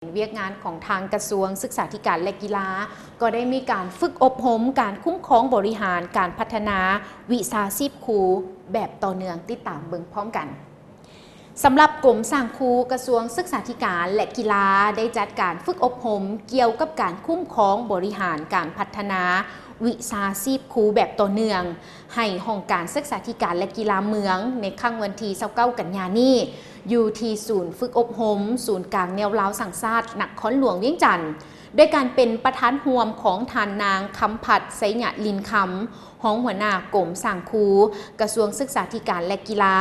ວຽກງານຂອງທາງກະຊວງສຶກສາທິການ ແລະ ກິລາ ກໍໄດ້ມີການຝຶກອົບຮົມການຄຸ້ມຄອງບໍລິຫານການພັດທະນາວິຊາຊີບຄູແບບຕໍ່ເນື່ອງ. ຕິດຕາມເບິ່ງພ້ອມກັນ. ສຳລັບກົມສ້າງຄູ ກະຊວງສຶກສາທິການ ແລະ ກິລາ ໄດ້ຈັດການຝຶກອົບຮົມກ່ຽວກັບການຄຸ້ມຄອງບໍລິຫານການພັດທະນາວິຊາຊີບຄູແບບຕໍ່ເນື່ອງ ໃຫ້ຫ້ອງການສຶກສາທິການ ແລະ ກິລາເມືອງ ໃນຄ່ຳວັນທີຊາວເກົ້າກັນຍານີ້ ຢູ່ທີ່ສູນຝຶກອົບຮົມສູນກາງແນວລາວສ້າງຊາດ ນະຄອນຫຼວງວຽງຈັນ ໂດຍການເປັນປະທານຮ່ວມຂອງທ່ານນາງ ຄຳພັດ ໄຊຍະລິນຄຳ ຮອງຫົວໜ້າກົມສ້າງຄູ ກະຊວງສຶກສາທິການ ແລະ ກິລາ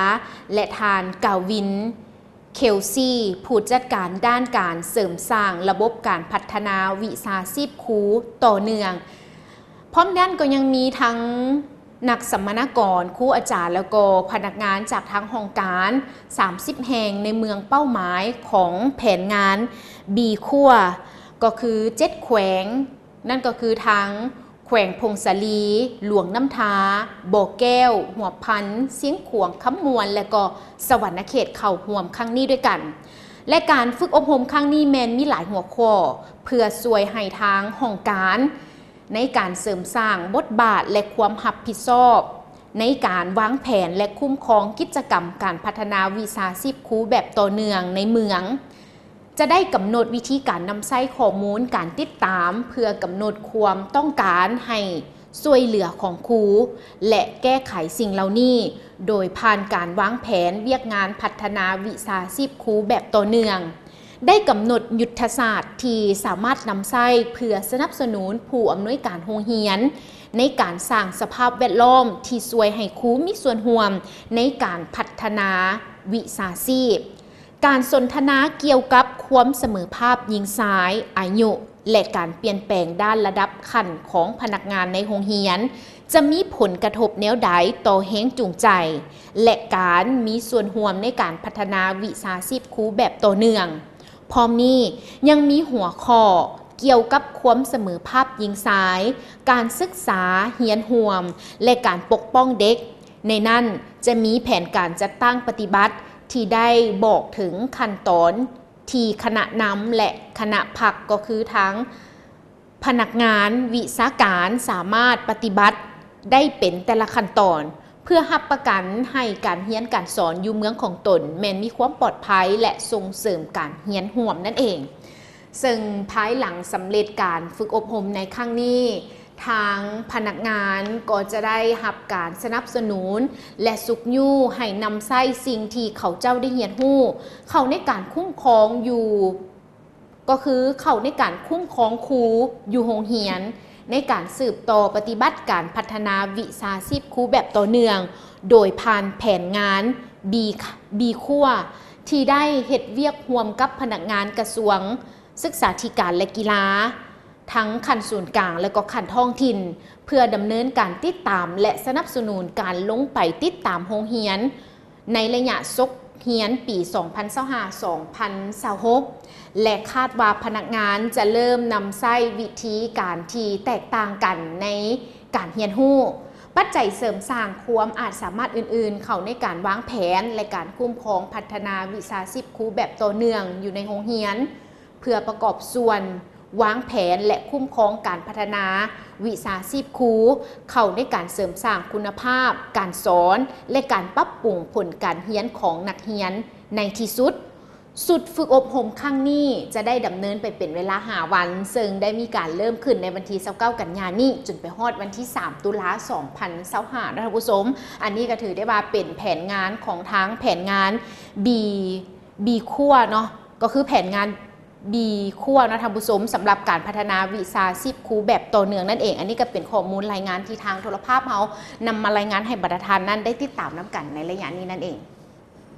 ແລະ ທ່ານ ກາວິນ ເຄວຊີ ຜູ້ຈັດການດ້ານການເສີມສ້າງລະບົບການພັດທະນາວິຊາຊີບຄູຕໍ່ເນື່ອງ. ພ້ອມນັ້ນກໍຍັງມີທັງນັກສຳມະນາກອນ, ຄູອາຈານ ແລ້ວກໍພະນັກງານຈາກທາງຫ້ອງການສາມສິບແຫ່ງໃນເມືອງເປົ້າໝາຍຂອງແຜນງານ B Core ກໍຄືເຈັດແຂວງ, ນັ້ນກໍຄືທາງແຂວງຜົ້ງສາລີ, ຫຼວງນ້ຳທາ, ບໍ່ແກ້ວ, ຫົວພັນ, ຊຽງຂວາງ, ຄຳມ່ວນ ແລະ ກໍສະຫວັນນະເຂດ ເຂົ້າຮ່ວມຄັ້ງນີ້ດ້ວຍກັນ. ແລະ ການຝຶກອົບຮົມຄັ້ງນີ້ແມ່ນມີຫຼາຍຫົວຂໍ້ ເພື່ອຊ່ວຍໃຫ້ທາງຫ້ອງການ ໃນການເສີມສ້າງບົດບາດ ແລະ ຄວາມຮັບຜິດຊອບ ໃນການວາງແຜນ ແລະ ຄຸ້ມຄອງກິດຈະກຳການພັດທະນາວິຊາຊີບຄູແບບຕໍ່ເນື່ອງໃນເມືອງ, ຈະໄດ້ກຳນົດວິທີການນຳໃຊ້ຂໍ້ມູນການຕິດຕາມ ເພື່ອກຳນົດຄວາມຕ້ອງການໃຫ້ຊ່ວຍເຫຼືອຂອງຄູ ແລະ ແກ້ໄຂສິ່ງເຫຼົ່ານີ້ ໂດຍຜ່ານການວາງແຜນວຽກງານພັດທະນາວິຊາຊີບຄູແບບຕໍ່ເນື່ອງ. ໄດ້ກຳນົດຍຸດທະສາດທີ່ສາມາດນຳໃຊ້ເພື່ອສະໜັບສະໜູນຜູ້ອຳນວຍການໂຮງຮຽນ ໃນການສ້າງສະພາບແວດລ້ອມທີ່ຊ່ວຍໃຫ້ຄູມີສ່ວນຮ່ວມໃນການພັດທະນາວິຊາຊີບ. ການສົນທະນາກ່ຽວກັບຄວາມສະເໝີພາບຍິງຊາຍ, ອາຍຸ ແລະ ການປ່ຽນແປງດ້ານລະດັບຂັ້ນຂອງພະນັກງານໃນໂຮງຮຽນ ຈະມີຜົນກະທົບແນວໃດຕໍ່ແຮງຈູງໃຈ ແລະ ການມີສ່ວນຮ່ວມໃນການພັດທະນາວິຊາຊີບຄູແບບຕໍ່ເນື່ອງ. ພ້ອມນີ້ຍັງມີຫົວຂໍ້ກ່ຽວກັບຄວາມສະເໝີພາບຍິງຊາຍ, ການສຶກສາ, ຮຽນຮ່ວມ ແລະ ການປົກປ້ອງເດັກ. ໃນນັ້ນຈະມີແຜນການຈັດຕັ້ງປະຕິບັດທີ່ໄດ້ບອກເຖິງຂັ້ນຕອນ ທີ່ຄະນະນຳ ແລະ ຄະນະພັກ ກໍຄືທາງພະນັກງານວິຊາການສາມາດປະຕິບັດໄດ້ເປັນແຕ່ລະຂັ້ນຕອນ ເພື່ອຮັບປະກັນໃຫ້ການຮຽນການສອນຢູ່ເມືອງຂອງຕົນແມ່ນມີຄວາມປອດໄພ ແລະ ສົ່ງເສີມການຮຽນຮ່ວມນັ້ນເອງ. ເຊິ່ງພາຍຫຼັງສຳເລັດການຝຶກອົບຮົມໃນຄັ້ງນີ້, ທາງພະນັກງານກໍຈະໄດ້ຮັບການສະໜັບສະໜູນ ແລະ ຊຸກຍູ້ໃຫ້ນຳໃຊ້ສິ່ງທີ່ເຂົາເຈົ້າໄດ້ຮຽນຮູ້ເຂົ້າໃນການຄຸ້ມຄອງຢູ່ ກໍຄືເຂົ້າໃນການຄຸ້ມຄອງຄູຢູ່ໂຮງຮຽນ ໃນການສືບຕໍ່ປະຕິບັດການພັດທະນາວິຊາຊີບຄູແບບຕໍ່ເນື່ອງ ໂດຍຜ່ານແຜນງານ B, B Core ທີ່ໄດ້ເຮັດວຽກຮ່ວມກັບພະນັກງານກະຊວງ ສຶກສາທິການ ແລະ ກິລາ ທັງຂັ້ນສູນກາງ ແລະ ກໍຂັ້ນທ້ອງຖິ່ນ ເພື່ອດຳເນີນການຕິດຕາມ ແລະ ສະໜັບສະໜູນການລົງໄປຕິດຕາມໂຮງຮຽນ ໃນໄລຍະສົກຮຽນປີສອງພັນຊາວຫ້າ ສອງພັນຊາວຫົກ ແລະ ຄາດວ່າພະນັກງານຈະເລີ່ມນຳໃຊ້ວິທີການທີ່ແຕກຕ່າງກັນໃນການຮຽນຮູ້. ປັດໄຈເສີມສ້າງຄວາມອາດສາມາດອື່ນໆ ເຂົ້າໃນການວາງແຜນ ແລະ ການຄຸ້ມຄອງພັດທະນາວິຊາຊີບຄູແບບຕໍ່ເນື່ອງຢູ່ໃນໂຮງຮຽນ ເພື່ອປະກອບສ່ວນວາງແຜນ ແລະ ຄຸ້ມຄອງການພັດທະນາວິຊາຊີບຄູ ເຂົ້າໃນການເສີມສ້າງຄຸນນະພາບການສອນ ແລະ ການປັບປຸງຜົນການຮຽນຂອງນັກຮຽນໃນທີ່ສຸດ. ຊຸດຝຶກອົບຮົມຄັ້ງນີ້ຈະໄດ້ດຳເນີນໄປເປັນເວລາຫ້າວັນ, ເຊິ່ງໄດ້ມີການເລີ່ມຂຶ້ນໃນວັນທີຊາວເກົ້າກັນຍານີ້ ຈົນໄປຮອດວັນທີສາມຕຸລາ ສອງພັນຊາວຫ້າ ນະທ່ານຜູ້ຊົມ. ອັນນີ້ກໍຖືໄດ້ວ່າເປັນແຜນງານຂອງທາງແຜນງານ B, B Core ເນາະ, ກໍຄືແຜນງານ B Core ເນາະທ່ານຜູ້ຊົມ, ສຳລັບການພັດທະນາວິຊາຊີບຄູແບບຕໍ່ເນື່ອງນັ້ນເອງ. ອັນນີ້ກໍເປັນຂໍ້ມູນລາຍງານທີ່ທາງໂທລະພາບເຮົານຳມາລາຍງານໃຫ້ບັນດາທ່ານນັ້ນໄດ້ຕິດຕາມນຳກັນໃນໄລຍະນີ້ນັ້ນເອງ.